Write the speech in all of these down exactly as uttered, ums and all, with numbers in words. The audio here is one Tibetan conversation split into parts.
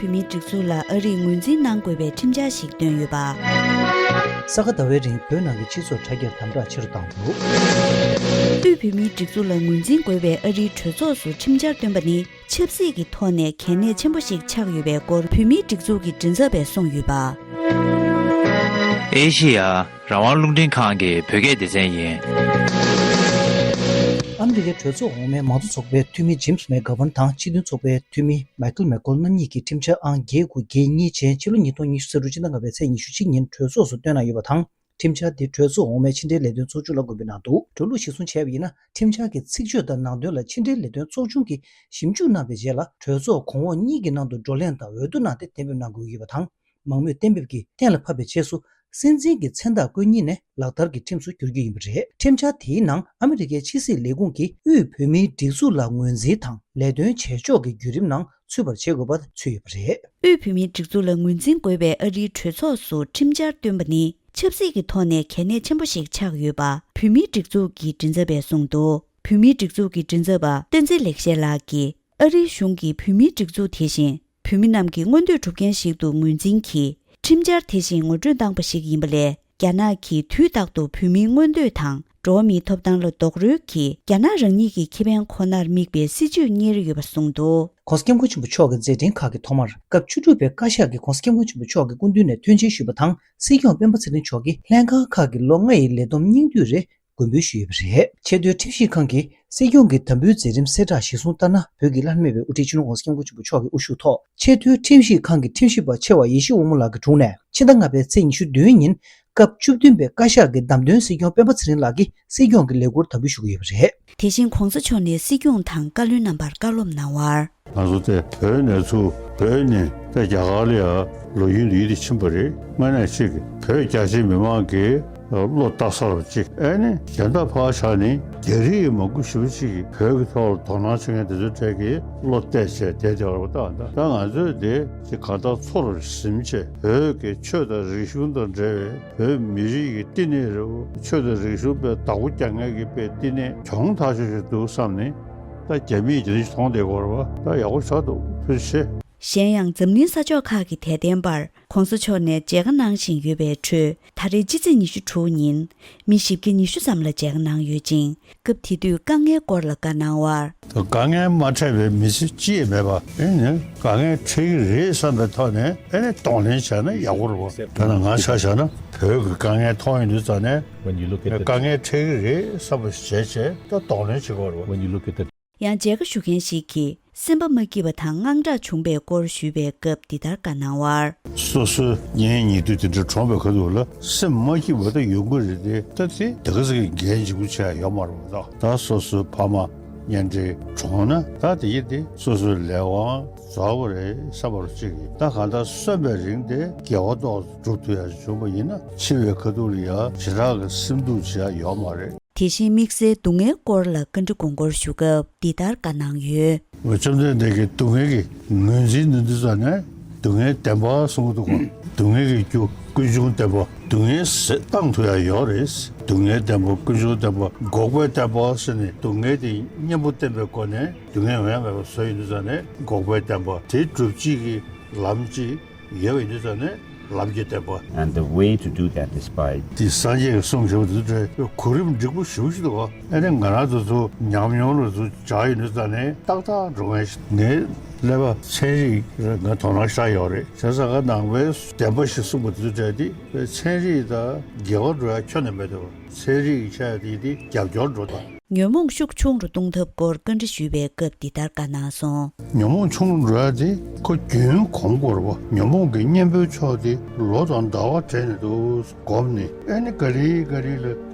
བོད་མིའི་སྒྲིག་འཛུགས་ལ་ཨ་རིས་ངོས་འཛིན་གནང་དགོས་པའི་ཁྲིམས་འཆར་ཞིག་བཏོན་ཡོད་པ། ས་ག་ཟླ་བའི་རིང་བོད་ནང་གི་སྤྱི་ཚོགས་དྲ་རྒྱར་དམ་དྲག་ཆེ་རུ་བཏང་འདུག་དབུས་བོད་མིའི་སྒྲིག་འཛུགས་ལ་ངོས་འཛིན་དགོས་པའི་ཨ་རིའི་གྲོས་ཚོགས་སུ་ཁྲིམས་འཆར་བཏོན་པ་ནི་ཆབ་སྲིད་ཀྱི་ཐོག་ནས་གལ་གནད་ཆེན་པོ་ཞིག་ཆགས་ཡོད་པའི་སྐོར་བོད་མིའི་སྒྲིག་འཛུགས་ཀྱི་མགྲིན་ཚབ་པས་གསུངས་ཡོད་པ། ཨེ་ཤེ་ཡ། རང་དབང་རླུང་འཕྲིན་ཁང་གི་བོད་སྐད་སྡེ་ཚན་ཡིན། ཨ་མི་རི་ཀའི་གྲོས་ཚོགས་འོག་མའི་མང་གཙོ་ཚོགས་པའི་འཐུས་མི་ཇེམ་སི་མེག་གྷ་ཝན་དང་སྤྱི་མཐུན་ཚོགས་པའི་འཐུས་མི་མའི་ཁལ་མེག་ཀོལ་རྣམ་གཉིས་ཀྱིས་ཁྲིམས་འཆར་ཨང་བརྒྱད་དགུ་བརྒྱད་གཉིས་ཅན་ཕྱི་ལོ་ཉིས་སྟོང་ཉི་ཤུ་རྩ་དྲུག་སྤྱི་ཟླ་ལྔ་པའི་ཚེས་ཉི་ཤུ་གཅིག་ཉིན་གྲོས་ཚོགས་སུ་བཏོན་གནང་ཡོད་པ་དང་། ཁྲིམས་འཆར་དེ་གྲོས་ཚོགས་འོག་མའི་ཕྱི་འབྲེལ་ལས་དོན་ཚོགས་ཆུང་ལ་དགོངས་འབེབས་གནང་འདུག་གྲོས་ལུགས་གཞིར་བཟུང་བྱས་པ་ཡིན་ན། ཁྲིམས་འཆར་གྱི་ཚིག་བརྗོད་དང་ནང་དོན་ལ་ཕྱི་འབྲེལ་ལས་དོན་ཚོགས་ཆུང་གིས་ཞིབ་འཇུག་གནང་བའི་རྗེས་ལ། གྲོས་ཚོགས་གོང་འོག་གཉིས་ཀྱི་ནང་དུ་བགྲོ་གླེང་དང་འོས་བསྡུ་གནང་སྟེ་གཏན་འབེབས་གནང་དགོས་ཀྱི་ཡོད་པ་དང་། མང་མོས་གཏན་འབེབས་ཀྱིས་གཏན་ལ་ཕབ་པའི་རྗེས་སུ། སྲིད་འཛིན་གྱི་མཚན་རྟགས་བཀོད་ཉིན་ནས་ལག་བསྟར་གྱི་ཁྲིམས་སུ་འགྱུར་རྒྱུ་ཡིན་པ་རེད། ཁྲིམས་འཆར་དེའི་ནང་ཨ་མི་རི་ཀའི་ཕྱི་སྲིད་ལས་ཁུངས་ཀྱིས་དབུས་བོད་མིའི་སྒྲིག་འཛུགས་ལ་ངོས་འཛིན་དང་ལས་དོན་བྱེད་ཕྱོགས་ཀྱི་བརྒྱུད་རིམ་ནང་ཚུད་པར་བྱེད་དགོས་པ་ཚུད་ཡོད་པ་རེད། དབུས་བོད་མིའི་སྒྲིག་འཛུགས་ལ་ངོས་འཛིན་དགོས་པའི་ཨ་རིའི་གྲོས་ཚོགས་སུ་ཁྲིམས་འཆར་བཏོན་པ་ནི། ཆབ་སྲིད་ཀྱི་ཐོག་ནས་གལ་གནད་ཆེན་པོ་ཞིག་ཆགས་ཡོད་པ། བོད་མིའི་སྒྲིག་འཛུགས་ཀྱི་མགྲིན་ཚབ་པས་གསུངས་འདུག་བོད་མིའི་སྒྲིག་འཛུགས་ཀྱི་མགྲིན་ཚབ་པ་བསྟན་འཛིན་ལེགས་བཤད་ལགས་ཀྱིས། ཨ་རིའི་གཞུང་གིས་བོད་མིའི་སྒྲིག་འཛུགས་དེ་བཞིན་བོད་མི་རྣམས་ཀྱི་མངོན་འདོད་སྒྲུབ་མཁན་ཞིག་ཏུ་ངོས་འཛིན་གྱིས། ཁྲིམས་འཆར་དེ་བཞིན་ངོ་སྤྲོད་བཏང་པ་ཞིག་ཡིན་པ་ལས། རྒྱ་ནག་གིས་དུས་རྟག་ཏུ་བོད་མིའི་མངོན་འདོད་དང་། འགྲོ་བ་མིའི་ཐོབ་ཐང་ལ་རྡོག་རོལ་གྱིས། རྒྱ་ནག་རང་ཉིད་ཀྱི་ཁེ་ཕན་ཁོ་ནར་དམིགས་པའི་སྲིད་བྱུས་གཉེར་ཡོད་པ་གསུངས་འདུག་གོང་ས་སྐྱབས་མགོན་ཆེན་པོ་མཆོག་གི་མཛད་འཕྲིན་ཁག་གི་ཐོག་མར། སྐབས་བཅུ་དྲུག་པའི་བཀའ་ཤག་གིས་གོང་ས་སྐྱབས་མགོན་ཆེན་པོ་མཆོག་གི་སྐུ་མདུན་ནས་མཐུན་རྐྱེན་ཞུས་པ་དང་། སྲིད་སྐྱོང་སྤེན་པ་ཚེ་རིང་མཆོག་གིས་ལྷན་ཁང་ཁག་གི་ལོ་ལྔ་ཡི་ལས་བསྡོམས་སྙིང་བསྡུས་རེ་དགོངས་འབུལ་ཞུས་ཡོད་པ་རེད། ཆེས་མཐོའི་ཁྲིམས་ཞིབ་ཁང་གིས་སྲིད་སྐྱོང་གི་དམ་འབུལ་མཛད་རིམ་གསལ་བསྒྲགས་གཞིར་བཟུང་ལྟར་ན། བོད་ཀྱི་བླ་ན་མེད་པའི་དབུ་ཁྲིད་སྤྱི་ནོར་༸གོང་ས་༸སྐྱབས་མགོན་ཆེན་པོ་མཆོག་གི་དབུ་བཞུགས་ཐོག་ཆེས་མཐོའི་ཁྲིམས་ཞིབ་ཁང་གི་ཁྲིམས་ཞིབ་པ་ཆེ་བ་ཡེ་ཤེས་དབང་མོ་ལགས་ཀྱི་དྲུང་ནས། ཕྱི་ཟླ་ལྔ་པའི་ཚེས་ཉི་ཤུ་བདུན་ཉིན་སྐབས་བཅུ་བདུན་པའི་བཀའ་ཤག་གི་བདམས་ཐོན་སྲིད་སྐྱོང་སྤེན་པ་ཚེ་རིང་ལགས་ཀྱིས་སྲིད་སྐྱོང་གི་ལས་འཁུར་དམ་འབུལ་ཞུ་གི་ཡོད་པ་རེད། དེ་བཞིན་གོང་ས་མཆོག་ནས་སྲིད་སྐྱོང་དང་བཀའ་བློན་རྣམ་པར་བཀའ་སློབ་གནང་བར། ང་ཚོ་དེ་བོད་ནས་ཚུར་བོད་ནས་ད་རྒྱ་གར་ལ་ཡང་ལོ་རྒྱུས་འདི་ཡིད་དུ་ཕྱིན་པ་རེད། དངོས་གནས་ཅིག་བོད་རྒྱ་ཆེའི་མི་མང་གིས་བློ་བཏགས་ས་རུ་ཅིག་ཨེ་ནི་གཞན་དག་ཕར་བཞག་ནས་རྒྱ་རིགས་མང་པོ་ཞེ་པོ་ཅིག་གིས་བོད་ཀྱི་ཐོག་ལ་དོ་སྣང་བྱེད་མཁན་དེ་ཚོའི་གྲས་ཀྱིས་བློ་གཏད་བྱས་བསྡད་བསྡད་པ་རེད་པ། ད་ད་ང་ཚོས་དེ་ཅིག་གང་ལྟར་ཚུར་ཟིན་བྱས་བོད་ཀྱི་ཆོས་དང་རིག་གཞུང་དང་འབྲེལ་བའི་བོད་མི་རིགས་ཀྱི་བསྟི་གནས་རེད། ཆོས་དང་རིག་གཞུང་དཔེ་བདག་པོ་རྒྱག་མཁན་གྱི་དཔེ་བསྟི་གནས་གྱོང་ཐག་ཆོད་ཅིག་འདུག་བསམ་ནས། ད་རྒྱ་མིས་རྒྱ་ནི་མཐོང་བསྡད་ཀྱི་ཡོད་རེད་པ། ད་ཡག་པོ་ཆགས་འདུག་ཐུགས་རྗེ་ཆེ། གཞན་ཡང་འཛམ་གླིང་ས་ཕྱོགས་ཁག་གི་དད་ལྡན་པར་གོང་ས་མཆོག་ནས་མཇལ་ཁ་གནང་བཞིན་ཡོད་པའི་ཁྲོད། ད་རེས་ཕྱི་ཚེས་ཉི་ཤུ་དྲུག་ཉིན་མི་བཞི་བརྒྱ་ཉི་ཤུ་ཙམ་ལ་མཇལ་ཁ་གནང་ཡོད་ཅིང་། སྐབས་དེ་དུས་དཀའ་ངལ་སྐོར་ལ་བཀའ་གནང་བར། དཀའ་ངལ་མ་འཕྲད་པའི་མི་ཚེ་ཅི་ཡང་མེད་པ། ཨེ་ནི་དཀའ་ངལ་འཕྲད་ཀྱི་རེད་བསམ་པའི་ཐོག་ནས་ཨེ་ནི་གདོང་ལེན་བྱས་ན་ཡག་པོ་རེད་པ། ད་ནི་ང་ཆ་བཞག་ན་བོད་ཀྱི་དཀའ་ངལ་མཐོང་ཡོང་དུས་ཙམ་ནས། When you look at the དཀའ་ངལ་འཕྲད་ཀྱི་རེད་བསམ་པ་བྱས་བྱས་ད་གདོང་ལེན་བྱེད་དགོས་རེད་པ། When you look at the ཡང་མཇལ་ཁ་ཞུ་མཁན་ཞིག་གིས་སེམས་པ་མ་སྐྱིད་པ་དང་དངངས་སྐྲག་བྱུང་བའི་སྐོར་ཞུས་པའི་སྐབས་འདི་ལྟར་བཀའ་གནང་བར། སོ་སོའི་གཉེན་ཉེ་དུ་དེ་འདྲ་གྲོངས་པའི་ཁ་ཐུག་ལ་སེམས་མ་སྐྱིད་པ་ད་ཡོང་གི་རེད་དེ། ད་དེ་དེ་ག་ཟེ་གི་འགན་ལྗིད་པོ་ཆེ་ཡོད་མ་རེད་པ། ད་ད་སོ་སོའི་ཕ་མ་གཉེན་འབྲེལ་གྲོངས་ན་ད་དེ་ཡི་དེ་སོ་སོའི་ལས་དབང་རྫོགས་པ་རེད་བསམ་པ་རུ་གཅིག་གིས། ད་གང་ལྟར་གསོན་པའི་རིང་དེ་དགེ་བ་ཏོག་ཙམ་སྒྲུབ་ཐུབ་ཡ་ཞིག་བྱུང་བ་ཡིན་ན། འཆི་བའི་ཁ་ཐུག་ལ་ཡ་ཞེ་དྲག་གི་སེམས་སྡུག་བྱེད་ཡ་ཡོད་མ་རེད། དེ་བཞིན་དམིགས་བསལ་སྡུག་བསྔལ་སྐོར་ལ་བཀའ་འདྲི་དགོངས་སྐོར་ཞུ་སྐབས་འདི་ལྟར་བཀའ་གནང་ཡོད། འོ་བཅོམ་ལྡན་འདས་ཀྱིས་སྡུག་བསྔལ་གྱི་ངོས་འཛིན་འདི་འདི་ཙམ་ནས་སྡུག་བསྔལ་བདེན་པ་གསུང་གི་འདུག་ག་སྡུག་བསྔལ་གྱི་རྒྱུ་ཀུན་འབྱུང་བདེན་པ། སྡུག་བསྔལ་ཟད་བཏང་ཐུབ་ཡ་ཡོད་རེད། སྡུག་བསྔལ་བདེན་པ་ཀུན་འབྱུང་བདེན་པ་འགོག་པའི་བདེན་པ་ཟེར་ནས་སྡུག་བསྔལ་དེ་གཉེན་པོ་བསྟེན་པའི་སྒོ་ནས་སྡུག་བསྔལ་འོང་ཡ་མེད་པ་བཟོ་ཡོང་དུས་ཙམ་ནས་འགོག་པའི་བདེན་པ་དེ་སྒྲུབ་བྱེད་ཀྱི་ལམ་གཅིག་ཡོད་པ་ཡིན་དུས་ཙམ་ནས་ལམ་གྱི་བདེན་པ། And the way to do that is by དེ་སངས་རྒྱས་ཀྱི་གསུང་བཞིན་པ་དེ་ཚོ་གྲས་གོ་རིམ་འགྲིག་པོ་ཞེ་པོ་ཞིག་འདུག་ག་ཨ་ནི་ང་རང་ཚོ་ཚོ་ཉམས་མྱོང་ལ་ཚོ་སྦྱར་ཡོང་དུས་ཙམ་ནས་ཏག་ཏག་འགྲོ་མཁན་ཞིག་ངའི་ཀླད་པ་ཚན་རིག་ང་དོ་སྣང་ཤར་ཡོད་རེད། བྱས་ཙང་ནང་པའི་བདེན་པ་ཞིག་གསུངས་པ་དེ་ཚོ་གྲས་དེ་ཚན་རིག་དང་འགལ་བ་འགྲོ་ཡ་ཁྱོན་ནས་མེད་འདུག་ཚན་རིག་གི་ཆ་དེ་དེ་རྒྱབ་སྐྱོར་འགྲོ་དང་། ཉོན་མོངས་ཤུགས་ཆུང་རུ་གཏོང་ཐབས་སྐོར་བཀའ་འདྲི་ཞུས་པའི་སྐབས་འདི་ལྟར་བཀའ་གནང་སོང་། ཉོན་མོངས་ཆུང་རུ་འགྲོ་ཡ་དེ་ཁོ་རྒྱུན་གོམས་དགོས་རེད་པ། ཉོན་མོངས་ཀྱི་གཉེན་པོའི་ཕྱོགས་དེ་ལོ་དང་ཟླ་བ་བགྲེས་ནས་འདུག་སྒོམ་ནས་ཨ་ནི་ག་རེ་ག་རེ་ལ་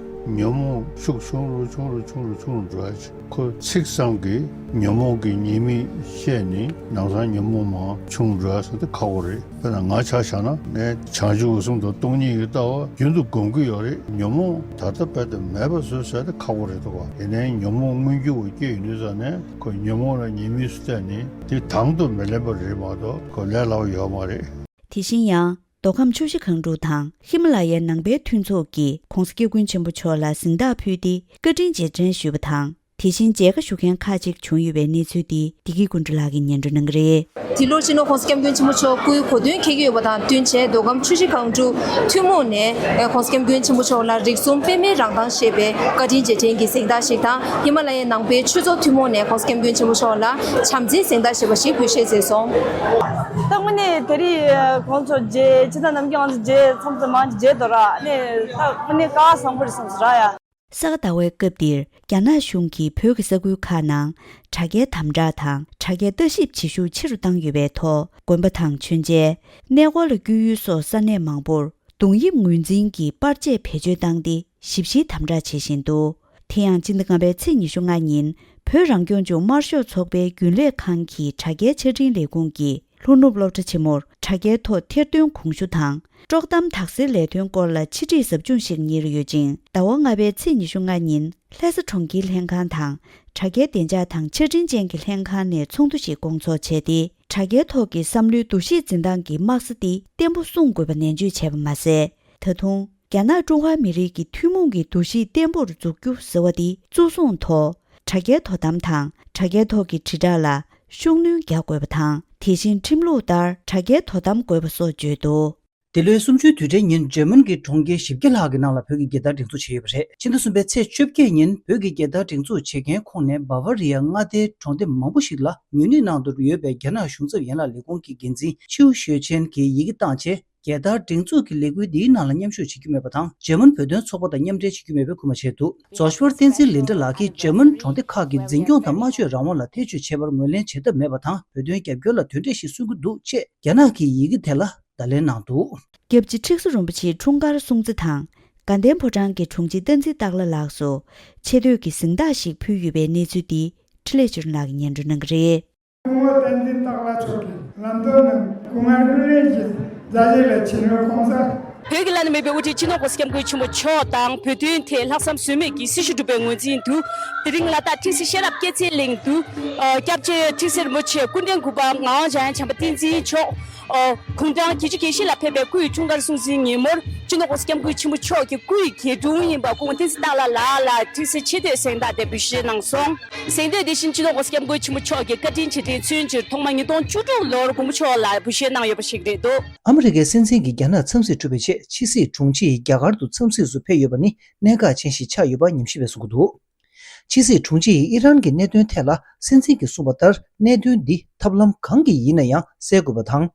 ཉོན་མོངས་ཤུགས་ཆུང་རུ་ཆུང་རུ་ཆུང་རུ་ཆུང་རུ་འགྲོ་ཡ་ཅིག་ཁོ་ཚིག་ཙམ་གྱིས་ཉོན་མོངས་ཀྱི་ཉེས་དམིགས་བཤད་ནས་ནང་སང་ཉོན་མོངས་མར་ཆུང་འགྲོ་ཡ་ཟེར་དེ་ཁག་པོ་རེད། དཔེར་ན་ང་ཆ་བཞག་ན་ངས་བྱང་ཆུབ་ཀྱི་གསུང་དང་སྟོང་ཉིད་ཀྱི་ལྟ་བ་རྒྱུན་དུ་སྒོམ་གྱི་ཡོད་རེད། ཉོན་མོངས་ད་ལྟ་རྦད་དེ་མེད་པ་བཟོ་ཟེར་དེ་ཁག་པོ་རེད་འདུག་ག་ཡིན་ནའི་ཉོན་མོངས་མངོན་གྱུར་བ་སྐྱེ་ཡོང་དུས་ཙམ་ནས་ཁོ་ཉོན་མོངས་ལ་ཉེས་དམིགས་སུ་བལྟས་ནས་དེ་དང་དུ་མི་ལེན་པ་རེད་མ་གཏོགས་ཁོ་ལས་སླ་བོ་ཡོད་མ་རེད། དེ་བཞིན་ཡང་མདོ་ཁམས་ཆུ་བཞི་སྒང་དྲུག་དང་ཧི་མ་ལ་ཡའི་ནང་པའི་མཐུན་ཚོགས་ཀྱིས་༸གོང་ས་༸སྐྱབས་མགོན་ཆེན་པོ་མཆོག་ལ་གཟེངས་རྟགས་ཕུལ་ཏེ་བཀའ་དྲིན་རྗེས་དྲན་ཞུས་པ་དང་། དེ་བཞིན་མཇལ་ཁ་ཞུ་མཁན་ཁག་ཅིག་བྱུང་ཡོད་པའི་གནས་ཚུལ་འདི་བདེ་སྐྱིད་ཀུན་གྲོལ་ལགས་ཀྱིས་སྙན་སྒྲོན་གནང་གི་རེད། འདི་ལོར་སྤྱི་ནོར་༸གོང་ས་༸སྐྱབས་མགོན་ཆེན་པོ་མཆོག་སྐུའི་གོ་སྟོན་འཁེལ་གྱི་ཡོད་པ་དང་བསྟུན་བྱས། མདོ་ཁམས་ཆུ་བཞི་སྒང་དྲུག་ཐུན་མོང་ནས་༸གོང་ས་༸སྐྱབས་མགོན་ཆེན་པོ་མཆོག་ལ་རིགས་གསུམ་པདྨའི་རང་མདངས་ཞེས་པའི་བཀའ་དྲིན་རྗེས་དྲན་གྱི་གཟེངས་རྟགས་ཤིག་དང་། ཧི་མ་ལ་ཡའི་ནང་པའི་ཆོས་ཚོགས་ཐུན་མོང་ནས་༸གོང་ས་༸སྐྱབས་མགོན་ཆེན་པོ་མཆོག་ལ་བྱམས་བརྩེའི་གཟེངས་རྟགས་ཞེས་པ་ཞིག་འབུལ་བཞེས་མཛད་སོང་། ད་དངོས་གནས་དེ་རིང་༸གོང་ས་མཆོག་མཇལ། ཕྱི་ཟླ་ནམ་རྒྱུན་ང་ཚོ་མཇལ་མཚམས་མཚམས་མང་ཆེ་མཇལ་འདུག་ར། ཨ་ནི་ད་དངོས་གནས་སྐལ་བ་བཟང་པོ་རེད་བསམ་སོང་ར་ཡ། ས་ག་ཟླ་བའི་སྐབས་འདིར་རྒྱ་ནག་གཞུང་གིས་བོད་ཀྱི་ས་ཁུལ་ཁག་ནང་དྲ་རྒྱའི་དམ་དྲག་དང་དྲ་རྒྱའི་ལྟ་ཞིབ་བྱེད་ཤུགས་ཆེ་རུ་བཏང་ཡོད་པའི་ཐོག་དགོན་པ་དང་མཆོད་མཇལ། གནས་སྐོར་ལ་བསྐྱོད་ཡུལ་སོགས་ས་གནས་མང་པོར་རྡུང་དབྱིབས་ངོས་འཛིན་གྱི་པར་ཆས་བེད་སྤྱོད་བཏང་སྟེ་ཞིབ་བཤེར་དམ་དྲག་བྱེད་བཞིན་འདུག་དེ་ཡང་སྤྱི་ཟླ་ལྔ་པའི་ཚེས་ཉི་ཤུ་ལྔ་ཉིན་བོད་རང་སྐྱོང་ལྗོངས་དམར་ཤོག་ཚོགས་པའི་རྒྱུན་ལས་ཁང་གི་དྲ་རྒྱའི་ཆ་འཕྲིན་ལས་ཁུངས་ཀྱིས་ལྷོ་ནུབ་སློབ་གྲྭ་ཆེན་མོར་དྲ་རྒྱའི་ཐོག་ཐེར་འདོན་གོང་ཞུ་དང་། དཀྲོག་གཏམ་དག་སེལ་ལས་དོན་སྐོར་ལ་ཕྱི་དྲིལ་ཟབ་སྦྱོང་ཞིག་གཉེར་ཡོད་ཅིང་། ཟླ་བ་ལྔ་པའི་ཚེས་ཉི་ཤུ་ལྔ་ཉིན་ལྷ་ས་གྲོང་ཁྱེར་ལྷན་ཁང་དང་དྲ་རྒྱའི་བདེ་འཇགས་དང་ཆ་འཕྲིན་ཅན་གྱི་ལྷན་ཁང་ནས་ཚོགས་འདུ་ཞིག་སྐོང་ཚོགས་བྱས་ཏེ། དྲ་རྒྱའི་ཐོག་གི་བསམ་བློའི་འདུ་ཤེས་འཛིན་སྟངས་ཀྱི་དམག་ས་འདི་བརྟན་པོ་སྲུང་དགོས་པ་ནན་བརྗོད་བྱས་པ་མ་ཟད། ད་དུང་རྒྱ་ནག་ཀྲུང་ཧྭ་མི་རིགས་ཀྱི་ཐུན་མོང་གི་འདུ་ཤེས་བརྟན་པོར་འཛུགས་རྒྱུ་ཟེར་བ་འདི་གཙོ་བཟུང་ཐོག་དྲ་རྒྱའི་དོ་དམ་དང་དྲ་རྒྱའི་ཐོག་གི་དྲིལ་བསྒྲགས་ལ་ཤུགས་སྣོན་རྒྱག་དགོས་པ་དང་། དེ་བཞིན་ཁྲིམས་ལུགས་ལྟར་དྲ་རྒྱའི་དོ་དམ་དགོས་པ་སོགས་བརྗོད་འདུག་འདི་ལོའི་གསུམ་བཅུའི་དུས་དྲན་ཉིན་འཇར་མན་གྱི་གྲོང་ཁྱེར་བཞི་བརྒྱ་ལྷག་གི་ནང་ལ་བོད་ཀྱི་རྒྱལ་དར་སྒྲེང་འཛུགས་བྱས་ཡོད་པ་རེད། ཕྱི་ཟླ་གསུམ་པའི་ཚེས་བཅོ་བརྒྱད་ཉིན་བོད་ཀྱི་རྒྱལ་དར་སྒྲེང་འཛུགས་བྱེད་མཁན་ཁོངས་ནས་བྷ་ཝ་རི་ཡ་མངའ་སྡེའི་གྲོང་སྡེ་མང་པོ་ཞིག་ལ་ངོས་ནས་གནང་འདོད་ཡོད་པའི་རྒྱ་ནག་གཞུང་ཚབ་ཡན་ལག་ལས་ཁུངས་ཀྱི་འགན་འཛིན་ཆིའུ་ཤོས་ཆན་གྱིས་ཡི་གེ་བཏང་རྗེས། རྒྱལ་དར་སྒྲེང་འཛུགས་ཀྱི་ལས་འགུལ་འདིའི་ནང་ལ་མཉམ་ཞུགས་བྱེད་རྒྱུ་མེད་པ་དང་། འཇར་མན་བོད་དོན་ཚོགས་པ་དང་མཉམ་འབྲེལ་བྱེད་རྒྱུ་མེད་པའི་སྐུལ་མ་བྱས་འདུག་ཛོ་ཤུ་ཝར་བསྟན་འཛིན་ལིན་ཏྲ་ལགས་ཀྱིས་འཇར་མན་གྲོང་སྡེ་ཁག་གི་འཛིན་སྐྱོང་དང་སྨྲ་བརྗོད་རང་དབང་ལ་ཐེ་བྱུས་བྱེད་པར་ངོས་ལེན་བྱེད་ཐབས་མེད་པ་དང་། བོད་དོན་རྒྱབ་སྐྱོར་ལ་དོན་འབྲས་ཤིག་སོན་གྱི་འདུག་ཅེས་རྒྱ་ནག་གི་ཡི་གེ་དེ་ལ་བརྡ་ལན་གནང་འདུག་སྐྱབས་རྗེ་ཁྲི་ཟུར་རིན་པོ་ཆེའི་འཁྲུངས་སྐར་སྲུང་བརྩི་དང་། དགའ་ལྡན་ཕོ་བྲང་གི་དྲུང་ཆེ་བསྟན་འཛིན་སྟག་ལྷ་ལགས་སུ་ཆེ་བསྟོད་ཀྱི་གཟེངས་རྟགས་ཤིག་ཕུལ་ཡོད་པའི་གནས་ཚུལ་འདི་འཕྲིན་ལས་ཆོས་སྒྲོན་ལགས་ཀྱིས་སྙན་སྒྲོན་གནང་གི་རེད། སྐུ་ངོ་བསྟན་འཛིན་སྟག་ལྷ་མཆོག་གིས་ལམ་སྟོན་ནམ་སྐུ་ངལ་རུ་རེ་ཞིག་མཛའ་བརྩེ་ལ་ཕྱིན་ཡོད་ཁོང་ས། བོད་ཀྱི་བླ་ན་མེད་པའི་དབུ་ཁྲིད་སྤྱི་ནོར་༸གོང་ས་༸སྐྱབས་མགོན་ཆེན་པོ་མཆོག་དང་བོད་དོན་ཐད་ལྷག་བསམ་ཟོལ་མེད་ཀྱིས་སྲི་ཞུ་སྒྲུབ་པའི་ངོས་འཛིན་དུ། དེ་རིང་ལ་དྭགས་ཁྲི་སྲིད་ཤེས་རབ་སྐྱེད་ཚལ་གླིང་དུ། སྐྱབས་རྗེ་ཁྲི་སྲིད་རིན་པོ་ཆེ་སྐུ་ཕྲེང་དགུ་པ་ངག་དབང་འཇམ་དབྱངས་བྱམས་པ་བསྟན་འཛིན་མཆོག་དགུང་གྲངས་བརྒྱད་ཅུ་གྱ་བཞི་ལ་ཕེབས་པའི་སྐུའི་འཁྲུངས་སྐར་སྲུང་བརྩིའི་ཉིན་མོར། སྤྱི་ནོར་༸གོང་ས་༸སྐྱབས་མགོན་ཆེན་པོ་མཆོག་གི་སྐུའི་དགེ་དྲུང་ཡིན་པ་སྐུ་ངོ་བསྟན་འཛིན་སྟག་ལྷ་ལགས་ལ་དྲིན་གཟོ་ཆེ་བསྟོད་གཟེངས་རྟགས་དེ་འབུལ་བཞེས་གནང་སོང་། གཟེངས་བསྟོད་དེ་བཞིན་སྤྱི་ནོར་༸གོང་ས་༸སྐྱབས་མགོན་ཆེན་པོ་མཆོག་གི་བཀའ་དྲིན་རྗེས་དྲན་མཚོན་ཕྱིར་ཐོག་མར་ཉིས་སྟོང་བཅུ་དྲུག་ལོར་མགོན་པོ་མཆོག་ལ་འབུལ་བཞེས་གནང་ཡོད་པ་ཞིག་རེད་འདུག་ཨ་མི་རི་ཀའི་སྲིད་འཛིན་གྱི་རྒྱ་ནག་འཚམས་གཟིགས་གྲུབ་པའི་རྗེས་ཕྱི་སྲིད་དྲུང་ཆེ་ཡིས་རྒྱ་གར་དུ་འཚམས་གཟིགས་སུ་ཕེབས་ཡོད་པ་ནི་གནད་འགག་ཅན་ཞིག་ཆགས་ཡོད་པ་ཉམས་ཞིབ་པས་གསུང་གི་འདུག་ཕྱི་སྲིད་དྲུང་ཆེ་ཡིས་ཨི་རན་གྱི་གནད་དོན་ཐད་ལ་སྲིད་འཛིན་གྱིས་གསུངས་པ་ལྟར། གནད་དོན་འདི་ཐབས་ལམ་གང་གིས་ཡིན་ན་ཡང་སེལ་དགོས་པ་དང་།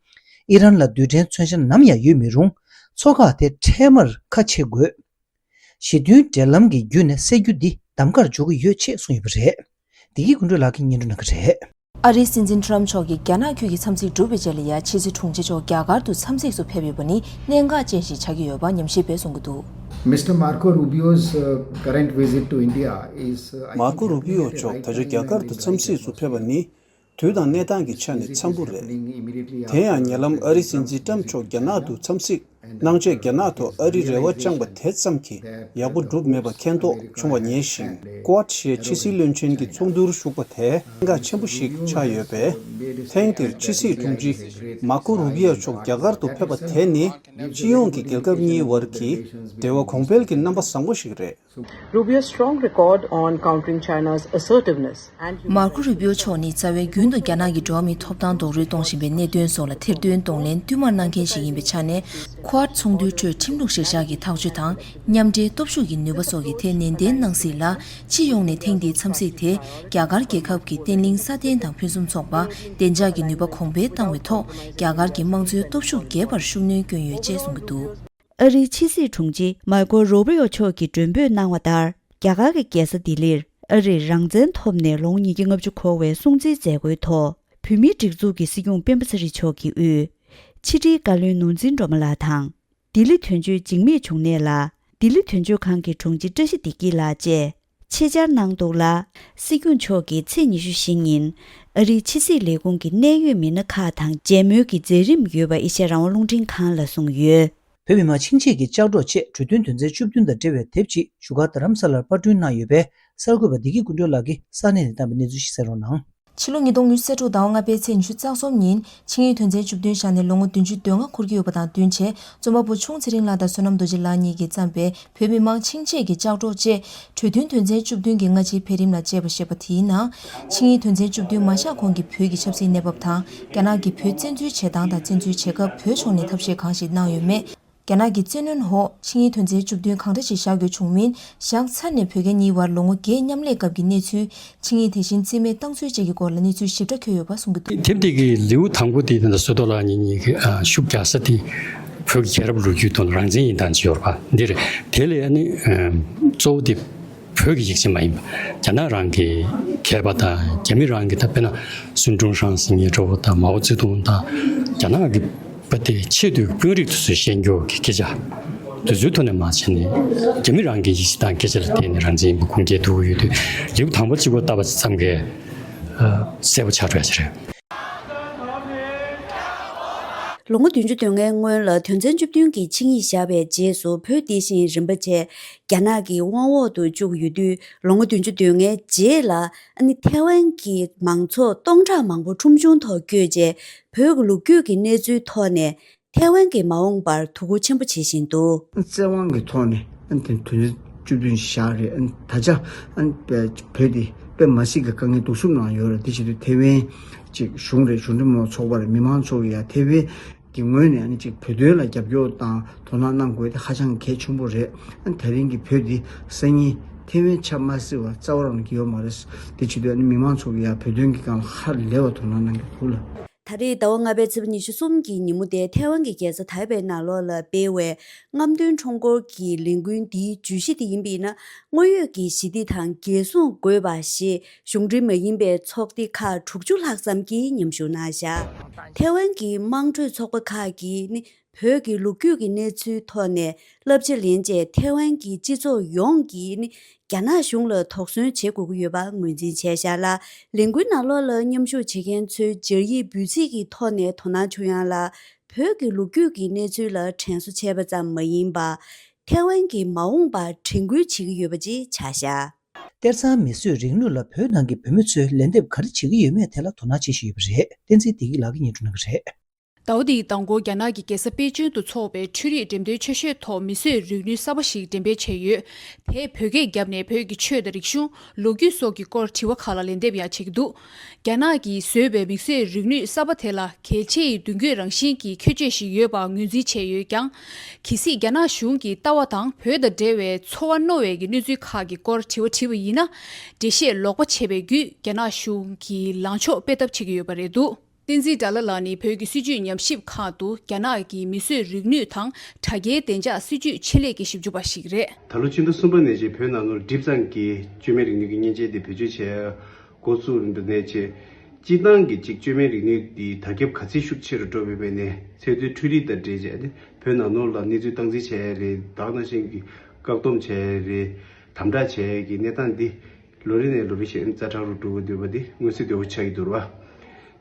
ཨི་རན་ལ་རྡུལ་ཕྲན་མཚོན་ཆ་ནམ་ཡང་ཡོད་མི་རུང་། མཚོ་འགག་དེ་འཕྲལ་མར་ཁ་ཕྱེ་དགོས། ཞི་མཐུན་འབྲེལ་ལམ་གྱི་བརྒྱུད་ནས་སེལ་རྒྱུ་འདི་གདམ་གར་འཇོག་གི་ཡོད་ཅེས་གསུངས་ཡོད་པ་རེད། བདེ་སྐྱིད་ཀུན་གྲོལ་ལགས་ཀྱིས་སྙན་སྒྲོན་གནང་གི་རེད། ཨ་རིའི་སྲིད་འཛིན་ཊམ་མཆོག་གིས་རྒྱ་ནག་ཁུལ་གྱི་འཚམས་གཟིགས་གྲུབ་པའི་རྗེས་ལ་ཡ་ཕྱི་སྲིད་དྲུང་ཆེ་མཆོག་རྒྱ་གར་དུ་འཚམས་གཟིགས་སུ་ཕེབས་ཡོད་པ་ནི་གནད་འགག་ཅན་ཞིག་ཆགས་ཀྱི་ཡོད་པ་ཉམས་ཞིབ་པས་གསུང་གི་འདུག Mister Marco Rubio's uh, current visit to India is uh, I མར་ཁོ་རུ་བི་ཡོ་མཆོག་ད་ཆ་རྒྱ་གར་དུ་འཚམས་གཟིགས་སུ་ཕེབས་པ་ནི་དུས་དང་གནས་སྟངས་ཀྱི་ཆ་ནས་འཚམ་པོ་རེད། དེ་ཡང་ཉེ་ལམ་ཨ་རིའི་སྲིད་འཛིན་ཊམ་མཆོག་རྒྱ་ནག་ཏུ་འཚམས་གཟིགས་གནང་རྗེས་རྒྱ་ནག་ཐོག་ཨ་རིའི་རེ་བ་བཅངས་པ་དེ་ཙམ་གྱིས་ཡག་པོ་འགྲུབ་མེད་པ་མཁྱེན་རྟོགས་བྱུང་བ་ཉེ་ཞིང་། ཀོ་ཨད་ཞེས་ཕྱི་སྲིད་བློན་ཆེན་གྱི་ཚོགས་འདུར་ཞུགས་པ་དེ་གལ་ཆེན་པོ་ཞིག་ཆགས་ཡོད་པས། ཐེངས་འདིར་ཕྱི་སྲིད་དྲུང་ཆེ་མར་ཁོ་རུ་བི་ཡོ་མཆོག་རྒྱ་གར་དུ་ཕེབས་པ་དེ་ནི་སྤྱི་ཡོངས་ཀྱི་རྒྱལ་ཁབ་གཉིས་བར་གྱི་འབྲེལ་བ་གོང་འཕེལ་གྱི་རྣམ་པ་བཟང་པོ་ཞིག་རེད། Rubio's strong record on countering China's assertiveness and མར་ཁོ་རུ་བི་ཡོ་མཆོག་ནི་རྩ་བའི་རྒྱུན་དུ་རྒྱ་ནག་གི་འགྲོ་བ་མིའི་ཐོབ་ཐང་རྡོག་རོལ་གཏོང་བཞིན་པའི་གནད་དོན་སོགས་ལ་ཐེར་འདོན་གདོང་ལེན་བསྟུད་མར་གནང་མཁན་ཞིག་ཡིན་པའི་ཆ་ནས། ཁོ་ཨར་ཚོགས་འདུའི་ཁྲོད་ཁྲིམས་ལུགས་གཞིར་བཞག་གི་ཐག་གཅོད་དང་མཉམ་འབྲེལ་སྟོབས་ཤུགས་ཀྱི་ནུས་པ་སོགས་ཀྱི་ཐད་ནན་ཏན་གནང་སྲིད་ལ། སྤྱི་ཡོངས་ནས་ཐེངས་འདིའི་འཚམས་གཟིགས་དེ་རྒྱ་གར་རྒྱལ་ཁབ་ཀྱི་བརྟན་ལྷིང་སྲ་བརྟན་དང་ཕུན་སུམ་ཚོགས་པ། བདེ་འཇགས་ཀྱི་ནུས་པ་གོང་འཕེལ་བཏང་བའི་ཐོག་རྒྱ་གར་གྱི་དམངས་གཙོའི་སྟོབས་ཤུགས་རྒྱས་པར་ཤུགས་སྣོན་བསྐྱོན་ཡོད་ཅེས་གསུངས་ཀྱི་འདུག་ཨ་རིའི་ཕྱི་སྲིད་དྲུང་ཆེ་མར་ཁོ་རུ་བི་ཡོ་མཆོག་གིས་མགྲོན་འབོད་གནང་བ་ལྟར། རྒྱ་གར་གྱི་རྒྱལ་ས་ལྡི་ལིར་ཨ་རིར་རང་བཙན་ཐོབ་ནས་ལོ་ངོ་ཉིས་བརྒྱ་ལྔ་བཅུ་འཁོར་བའི་སྲུང་བརྩིའི་མཛད་སྒོའི་ཐོག་བོད་མིའི་སྒྲིག་འཛུགས་ཀྱི་སྲིད་སྐྱོང་སྤེན་པ་ཚེ་རིང་མཆོག་གིས་དབུས་ཕྱི་དྲིལ་བཀའ་བློན་ནོར་འཛིན་སྒྲོལ་མ་ལགས་དང་། ལྡི་ལི་དོན་གཅོད་འཇིགས་མེད་འབྱུང་གནས་ལགས། ལྡི་ལི་དོན་གཅོད་ཁང་གི་དྲུང་ཆེ་བཀྲ་ཤིས་བདེ་སྐྱིད་ལགས་བཅས་ཆེད་བཅར་གནང་འདུག་ལ། སྲིད་སྐྱོང་མཆོག་གིས་ཚེས་ཉི་ཤུ་བཞི་ཉིན་ཨ་རིའི་ཕྱི་སྲིད་ལས་ཁུངས་ཀྱི་གནད་ཡོད་མི་སྣ་ཁག་དང་མཇལ་མོལ་གྱི་མཛད་རིམ་ཡོད་པ་ཨེ་ཤ་ཡ་རང་དབང་རླུང་འཕྲིན་ཁང་ལ་གསུངས་ཡོད། བོད་མི་མང་ཆིངས་ཆད་ཀྱི་ལྕགས་སྒྲོག་ཆེད་གྲོས་མཐུན་དོན་ཚན་བཅུ་བདུན་དང་འབྲེལ་བའི་དེབ་ཅིག་བཞུགས་སྒར་རྡ་རམ་ས་ལར་པར་སྐྲུན་གནང་ཡོད་པས། གསར་འགོད་པ་བདེ་སྐྱིད་ཀུན་གྲོལ་ལགས་ཀྱིས་ས་གནས་ནས་བཏང་བའི་གནས་ཚུལ་ཞིག་གསན་རོགས་གནང་། ཕྱི་ལོ་ཉིས་སྟོང་ཉི་ཤུ་རྩ་དྲུག་ཟླ་བ་ལྔ་པའི་ཚེས་ཉི་ཤུ་རྩ་གསུམ་ཉིན་ཆིངས་ཡིག་དོན་ཚན་བཅུ་བདུན་བཞག་ནས་ལོ་ངོ་བདུན་ཅུ་དོན་ལྔ་འཁོར་གྱི་ཡོད་པ་དང་བསྟུན་བྱས། རྩོམ་པ་པོ་ཆུང་ཚེ་རིང་ལགས་དང་བསོད་ནམས་རྡོ་རྗེ་ལགས་གཉིས་ཀྱིས་བརྩམས་པའི་བོད་མི་མང་ཆིངས་ཆད་ཀྱི་ལྕགས་སྒྲོག་བཅས་གྲོས་མཐུན་དོན་ཚན་བཅུ་བདུན་གྱི་སྔ་ཕྱིའི་འཕེལ་རིམ་ལ་དཔྱད་པ་བྱས་པ་དེའི་ནང་། ཆིངས་ཡིག་དོན་ཚན་བཅུ་བདུན་མ་བཞག་གོང་གི་བོད་ཀྱི་ཆབ་སྲིད་གནས་བབ་དང་། རྒྱ་ནག་གིས་བོད་བཙན་འཛུལ་བྱེད་སྟངས་དང་། བཙན་འཛུལ་བྱེད་སྐབས་བོད་ཕྱོགས་ནས་ཐབས་ཤེས་གང་ཞིག་གནང་ཡོད་མེད། རྒྱ་ནག་གི་བཙན་གནོན་འོག་ཆིངས་ཡིག་དོན་ཚན་བཅུ་བདུན་གང་འདྲ་ཞིག་བཞག་དགོས་བྱུང་མིན། བཞག་ཚར་ནས་བོད་རྒྱ་གཉིས་བར་ལོ་ངོ་བརྒྱད་མཉམ་ལས་སྐབས་ཀྱི་གནས་ཚུལ། ཆིངས་ཡིག་དེ་བཞིན་རྩིས་མེད་བཏང་ཚུལ་བཅས་ཀྱི་སྐོར་ལ་གནས་ཚུལ་ཞིབ་ཕྲ་འཁོད་ཡོད་པ་གསུང་གི་འདུག། དེབ་དེ་གི་ལེའུ་དང་པོ་དེ་ད་ལྟ་བསོད་རྡོར་ལགས་གཉིས་གཉིས་ཀྱི་ཨ་ཤུགས་རྒྱག་ས་དེ་བོད་ཀྱི་རྒྱལ་རབས་ལོ་རྒྱུས་དང་རང་བཙན་ཡིན་སྟངས་ཅིག་ཡོད་རེད་པ། འདིར་དེ་ལས་ཨ་ནི་ཨ་གཙོ་བོ་དེ་བོད་ཀྱི་ཡིག་ཆ་མ་ཡིན་པ། རྒྱ་ནག་རང་གི་མཁས་པ་དང་རྒྱ་མི་རང་གི། ད་དཔེར་ན་སུན་ཀྲུང་ཧྲང་ཟེར་མཁན་འདྲ་བོ་དང་མའོ་ཙེ་ཏུང་དང་རྒྱ་ནག་གི་པ་དེ་ཆེས་མཐོའི་དཔོན་རིགས་དེ་ཚོས་བཤད་རྒྱུ་གི་སྐད་ཆ་དེ་ཚོའི་ཐོག་ནས་མ་བྱས་ནས། རྒྱ་མི་རང་གི་ཡིག་ཆ་དང་སྐད་ཆ་ལ་བརྟེན་ནས་རང་བཙན་ཡིན་པ་ཁུངས་སྐྱེལ་ཐུབ་ཀྱི་ཡོད་དུས། ལེའུ་དང་པོ་གཅིག་པོ་ལྟ་བ་ཙམ་གྱིས་ཨ་གསལ་པོ་ཆགས་འགྲོ་ཡ་ཅིག་རེད། ལོ་ངོ་བདུན་ཅུ་དོན་ལྔའི་སྔོན་ལ་དོན་ཚན་བཅུ་བདུན་གྱི་ཆིངས་ཡིག་བཞག་པའི་རྗེས་སུ། བོད་དེ་བཞིན་རིམ་པ་བྱས་རྒྱ་ནག་གི་དབང་འོག་ཏུ་བཅུག་ཡོད་དུས། ལོ་ངོ་བདུན་ཅུ་དོན་ལྔའི་རྗེས་ལ་ཨ་ནི་ཐའེ་ཝན་གྱི་མང་ཚོགས་སྟོང་ཕྲག་མང་པོ་ཁྲོམ་གཞུང་ཐོག་བསྐྱོད་རྗེས། བོད་ཀྱི་ལོ་རྒྱུས་ཀྱི་གནས་ཚུལ་ཐོག་ནས་ཐའེ་ཝན་གྱི་མ་འོངས་པར་དོ་ཁུར་ཆེན་པོ་བྱེད་བཞིན་འདུག། བཙན་དབང་གི་ཐོག་ནས་ཨ་ནི་དོན་ཚན་བཅུ་བདུན་བཞག་རེད། ཨ་ནི་ད་ཆ་ཨ་ནི་བོད་དེ་དཔེ་མ་སྲིད་ཀྱི་དཀའ་ངལ་སྡུག་སྲུབ་ནང་ཡོད་རེད། དེ་བྱེད་དུས་ཐའེ་ཝན་ཅིག་གཞུང་རེད། གཞུང་འབྲེལ་མ་ཚོགས་པ་རེད། མི་མང་ཚོགས་ཀྱི་ཡ་ཐའེ་ཝན་གྱི་ངོས་ནས་ཨ་ནི་ཅིག་བོད་དོན་ལ་རྒྱབ་སྐྱོར་དང་དོ་སྣང་གནང་དགོས་དེ་ཧ་ཅང་གལ་ཆེན་པོ་རེད། ཨ་ནི་ད་རིང་གི་བོད་འདི་སང་ཉིན་ཐའེ་ཝན་ཆགས་མ་སྲིད་པ་རྩ་བ་རང་གི་ཡོད་མ་རེད། དེ་བྱེད་དུས་ཨ་ནི་མི་མང་ཚོགས་ཀྱི་ཡ་བོད་དོན་གྱི་སྒང་ལ་ཧ་ལས་པ་དོ་སྣང་གནང་གི་འདུག་ལ། ད་རེས་ཟླ་བ་ལྔ་པའི་ཚེས་པ་ཉི་ཤུ་གསུམ་གྱི་ཉིན་མོ་དེ་ཐའེ་ཝན་གྱི་རྒྱལ་ས་ཐའེ་པེ་ནང་ལོགས་ལ་སྤེལ་བའི་རྔམ་སྟོན་ཁྲོམ་སྐོར་གྱི་ལས་འགུལ་འདིའི་བརྗོད་གཞི་དེ་ཡིན་པ་ཡིན་ན། དངོས་ཡོད་ཀྱི་ཞི་བདེ་དང་རྒྱལ་སྲུང་དགོས་པ་ཞེས་གཞུང་འབྲེལ་མ་ཡིན་པའི་ཚོགས་སྡེ་ཁག་དྲུག་ཅུ་ལྷག་ཙམ་གྱིས་མཉམ་ཞུགས་གནང་བཞག། ཐའེ་ཝན་གྱི་དམངས་ཁྲོད་ཚོགས་པ་ཁག་གིས་ནི། བོད་ཀྱི་ལོ་རྒྱུས་ཀྱི་གནས་ཚུལ་ཐོག་ནས་བསླབ་བྱ་ལེན་རྗེས། ཐའེ་ཝན་གྱི་སྤྱི་ཚོགས་ཡོངས་ཀྱིས་ནི་རྒྱ་ནག་གཞུང་ལ་དོགས་ཟོན་བྱེད་དགོས་ཀྱི་ཡོད་པ་ངོས་འཛིན་བྱས་བཞག་ལ། ལས་འགུལ་ནང་ལོགས་ལ་མཉམ་ཞུགས་བྱེད་མཁན་ཚོའི་སྦྱར་ཡིག་འབོད་ཚིག་གི་ཐོག་ནས་དོ་སྣང་བྱུང་ཡང་ལ། བོད་ཀྱི་ལོ་རྒྱུས་ཀྱི་གནས་ཚུལ་ལ་དྲན་གསོ་བྱས་པ་ཙམ་མ་ཡིན་པར། ཐའེ་ཝན་གྱི་མ་འོངས་པར་དྲན་སྐུལ་བྱེད་ཀྱི་ཡོད་པ་ཅིག་ཆགས་བཞག། གཏེར་གཙང་མིས་བཟོས་རིག་ནུས་ལ་བོད་ནང་གི་བོད་མི་ཚོས་ལན་འདེབས་ག་རེ་བྱེད་ཀྱི་ཡོད་མེད་ཐད་ལ་དོ་སྣང་བྱེད་བཞིན་ཡོད་པ་རེད། བསྟན་འཛིན་བདེ་སྐྱིད་ལགས་ཀྱིས་སྙན་སྒྲོན་གནང་གི་རེད། ཟླ་བ་འདིའི་མདང་དགོང་རྒྱ་ནག་གི་རྒྱལ་ས་པེ་ཅིང་དུ་འཚོགས་པའི་འཕྲུལ་རིག་འགྲེམས་སྟོན་ཆེ་ཤོས་ཐོག་མིས་བཟོས་རིག་ནུས་གསར་པ་ཞིག་འགྲེམས་སྤེལ་བྱས་ཡོད། དེས་བོད་སྐད་བརྒྱབ་ནས་བོད་ཀྱི་ཆོས་དང་རིག་གཞུང་། ལོ་རྒྱུས་སོགས་ཀྱི་སྐོར་དྲི་བ་ཁག་ལ་ལན་འདེབས་ཡང་བྱེད་ཀྱི་འདུག། རྒྱ་ནག་གིས་བཟོས་པའི་མིས་བཟོས་རིག་ནུས་གསར་པ་དེ་ལ་གལ་ཆེའི་མདུན་སྐྱོད་རང་བཞིན་གྱི་ཁྱད་ཆོས་ཤིག་ཡོད་པ་ངོས་འཛིན་བྱས་ཡོད་ཀྱང་། གལ་སྲིད་རྒྱ་ནག་གཞུང་གི་ལྟ་བ་དང་བོད་དང་འབྲེལ་བའི་ཚོར་བ་རྣོ་བའི་གི་གནས་ཚུལ་ཁག་གི་སྐོར་དྲི་བ་དྲིས་པ་ཡིན་ན། འགྲེལ་བཤད་ལོག་པ་བྱས་པའི་བརྒྱུད་རྒྱ་ནག་གཞུང་གིས་ལངས་ཕྱོགས་སྤེལ་ཐབས་བྱེད་ཀྱི་ཡོད་པ་རེད་འདུག། བསྟན་འཛིན་དགྲ་ལྷ་ལགས་ནི་བོད་ཀྱི་སྲིད་བྱུས་ཉམས་ཞིབ་ཁང་དུ་རྒྱ་ནག་གི་མིས་བཟོས་རིག་ནུས་དང་དྲ་རྒྱའི་བདེ་འཇགས་སྲིད་བྱུས་ཆེད་ལས་ཀྱི་ཞིབ་འཇུག་པ་ཞིག་རེད། ད་ལོ་ཕྱི་ཟླ་གསུམ་པ་ནས་བྱས་བོད་ནང་ལོགས་ལ་གྲིབ་ཙང་གི་བཅོས་མའི་རིག་ནུས་ཀྱི་མཉེན་ཆས་དེ་བེད་སྤྱོད་བྱས་འགོ་བཙུགས་ནས་བྱས། སྤྱིར་བཏང་གི་ཅིག་བཅོས་མའི་རིག་ནུས་དེ་དར་ཁྱབ་ག་ཚད་ཤུགས་ཆེ་རུ་འགྲོ་བའི་བར་ནས་ཚད་མཐོའི་འཕྲུལ་རིག་དང་འབྲེལ་བྱས་ཏེ་བོད་ནང་ལོགས་ལ་གནས་ཚུལ་སྟངས་འཛིན་བྱས་རེད། ད་ག་ནང་བཞིན་གྱི་བཀག་སྡོམ་བྱས་རེད། དམ་དྲག་བྱས་ཀྱི་གནས་སྟངས་འདི། ལོ་རེ་ནས་ལོ་རེ་བཞིན་ཛ་དྲག་རུ་འགྲོ་གི་འདུག་པ་དེ་མངོན་གསལ་དོད་པོ་ཆགས་ཀྱི་འདུག་ར།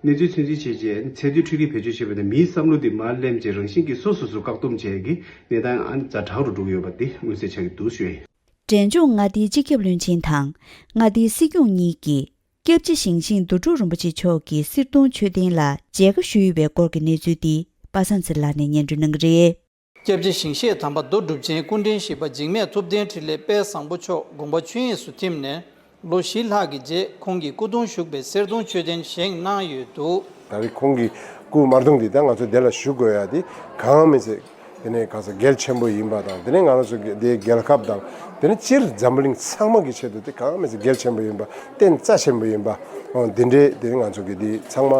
གནས་ཚུལ་ཚོད་འཛིན་བྱས་རྗེས་ཚད་མཐོའི་འཕྲུལ་རིག་བེད་སྤྱོད་བྱས་པ་དང་མིའི་བསམ་བློ་དེ་མར་སླེབས་རྗེས་རང་བཞིན་གྱིས་སོ་སོ་སོ་བཀག་སྡོམ་བྱས་ཀྱི་གནས་སྟངས་ཨ་ཛ་དྲག་རུ་འགྲོ་གི་ཡོད་པ་དེ་མངོན་གསལ་ཆགས་ཀྱི་འདུག་ཞུ་ཡ་ཡིན། འབྲས་ལྗོངས་མངའ་སྡེའི་སྤྱི་ཁྱབ་བློན་ཆེན་དང་མངའ་སྡེའི་སྲིད་སྐྱོང་གཉིས་ཀྱིས་སྐྱབས་རྗེ་ཞིང་ཆེན་རྡོ་གྲུབ་རིན་པོ་ཆེ་མཆོག་གི་གསེར་གདུང་མཆོད་རྟེན་ལ་མཇལ་ཁ་ཞུས་པའི་སྐོར་གྱི་གནས་ཚུལ་འདི་པ་སངས་ཚེ་ལགས་ནས་སྙན་སྒྲོན་གནང་གི་རེད། སྐྱབས་རྗེ་ཞིང་གཤེགས་དམ་པ་རྡོ་གྲུབ་ཆེན་སྐུ་ཕྲེང་བཞི་པ་འཇིགས་མེད་ཐུབ་བསྟན་འཕྲིན་ལས་དཔལ་བཟང་པོ་མཆོག་དགོངས་པ་ཆོས་དབྱིངས་སུ་ཐིམ་ནས་ལོ་བཞི་ལྷག་གི་རྗེས་ཁོང་གི་སྐུ་གདུང་བཞུགས་པའི་གསེར་གདུང་མཆོད་རྟེན་བཞེངས་གནང་ཡོད་འདུག། ད་རེས་ཁོང་གི་སྐུ་དམར་གདུང་འདི་ད་ང་ཚོ་འདི་ལ་བཞུགས་དགོས་ཡ་དེ་གང་མིན་ཚེ་དེ་ནས་ག་ས་གལ་ཆེན་པོ་ཡིན་པ་དང་། དེ་ནས་ང་རང་ཚོ་གི་འདིའི་རྒྱལ་ཁབ་དང་དེ་ནས་སྤྱིར་འཛམ་བུ་གླིང་ཚང་མ་གི་ཆེད་དུ་དེ་གང་མིན་ཚེ་གལ་ཆེན་པོ་ཡིན་པ། རྟེན་རྩ་ཆེན་པོ་ཡིན་པ། འོ་འདི་འདྲའི་དེ་ནས་ང་ཚོ་གི་འདི་ཚང་མ་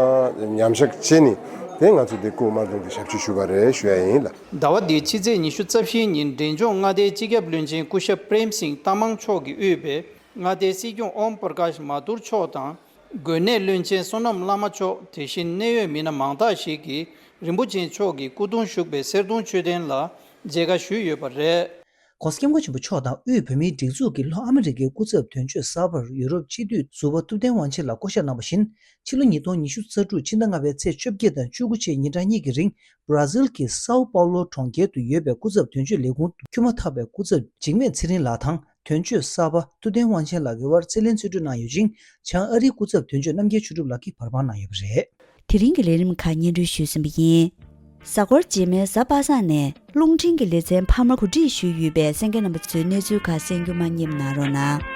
མཉམ་བཞག་བྱས་ནས་དེ་ང་ཚོ་འདི་སྐུ་དམར་གདུང་འདི་ཞབས་ཕྱི་ཞུས་པ་རེད་ཞུ་ཡ་ཡིན་ལ། ཟླ་བ་འདིའི་ཕྱི་ཚེས་ཉི་ཤུ་རྩ་བཞིའི་ཉིན་འབྲས་ལྗོངས་མངའ་སྡེའི་སྤྱི་ཁྱབ་བློན་ཆེན་སྐུ་ཞབས་པྲེམ་སིང་ཏ་མང་མཆོག་གིས་དབུས་པའི་མངའ་སྡེའི་སྲིད་སྐྱོང་ཨོམ་པར་ཀཱཤ་མ་ཐུར་མཆོག་དང་། དགོན་གནས་བློན་ཆེན་བསོད་ནམས་བླ་མ་མཆོག། དེ་བཞིན་གནད་ཡོད་མི་སྣ་མང་དག་ཞིག་གིས་རིན་པོ་ཆེ་མཆོག་གི་སྐུ་གདུང་བཞུགས་པའི་གསེར་གདུང་མཆོད་རྟེན་ལ་མཇལ་ཁ་ཞུས་ཡོད་པ་རེད། ྋགོང་ས་ྋསྐྱབས་མགོན་ཆེན་པོ་མཆོག་དང་དབུས་བོད་མིའི་སྒྲིག་འཛུགས་ཀྱི་ལྷོ་ཨ་མི་རི་ཀའི་སྐུ་ཚབ་དོན་གཅོད་གསར་པར་ཡུ་རོབ་སྤྱི་འཐུས་ཟུར་པ་ཐུབ་བསྟན་དབང་ཆེན་ལགས་བསྐོ་བཞག་གནང་བ་བཞིན། ཕྱི་ལོ་ཉིས་སྟོང་ཉི་ཤུ་རྩ་དྲུག་ཕྱི་ཟླ་ལྔ་པའི་ཚེས་བཅོ་བརྒྱད་དང་བཅུ་དགུ་བཅས་ཉིན་གྲངས་གཉིས་ཀྱི་རིང་བྷ་ར་ཟིལ་གྱི་སའོ་པའོ་ལོ་གྲོང་ཁྱེར་དུ་ཡོད་པའི་སྐུ་ཚབ་དོན་གཅོད་ལས་ཁུངས་དུ་འཁྱོལ་མ་ཐག་པའི་སྐུ་ཚབ་འཇིགས་མེད་ཚེ་རིང་ལགས་དང་། དོན་གཅོད་གསར་པ་ཐུབ་བསྟན་དབང་ཆེན་ལགས་ཀྱི་དབར་རྩིས་ལེན་རྩིས་སྤྲོད་གནང་ཡོད་ཅིང་། བྱང་ཨ་རིའི་སྐུ་ཚབ་དོན་གཅོད་རྣམ་རྒྱལ་ཆོས་གྲུབ་ལགས་ཀྱིས་བར་དཔང་གནང་ཡོད་པ་རེད། དེ་རིང་གི་ལས་རིམ་ཁག་སྙན་སྒྲོན་ཞུས་ཟིན་པ་ཡིན། གཟའ་འཁོར་རྗེས་མའི་གཟའ་པ་སངས་ནས་རླུང་འཕྲིན་གྱི་ལེ་ཚན་འཕར་མ་གོ་སྒྲིག་ཞུས་ཡོད་པས་གསན་མཁན་རྣམ་པ་ཚོས་གནས་ཚུལ་ཁག་གསན་རྒྱུ་མ་བསྙེལ་གནང་རོགས་གནང་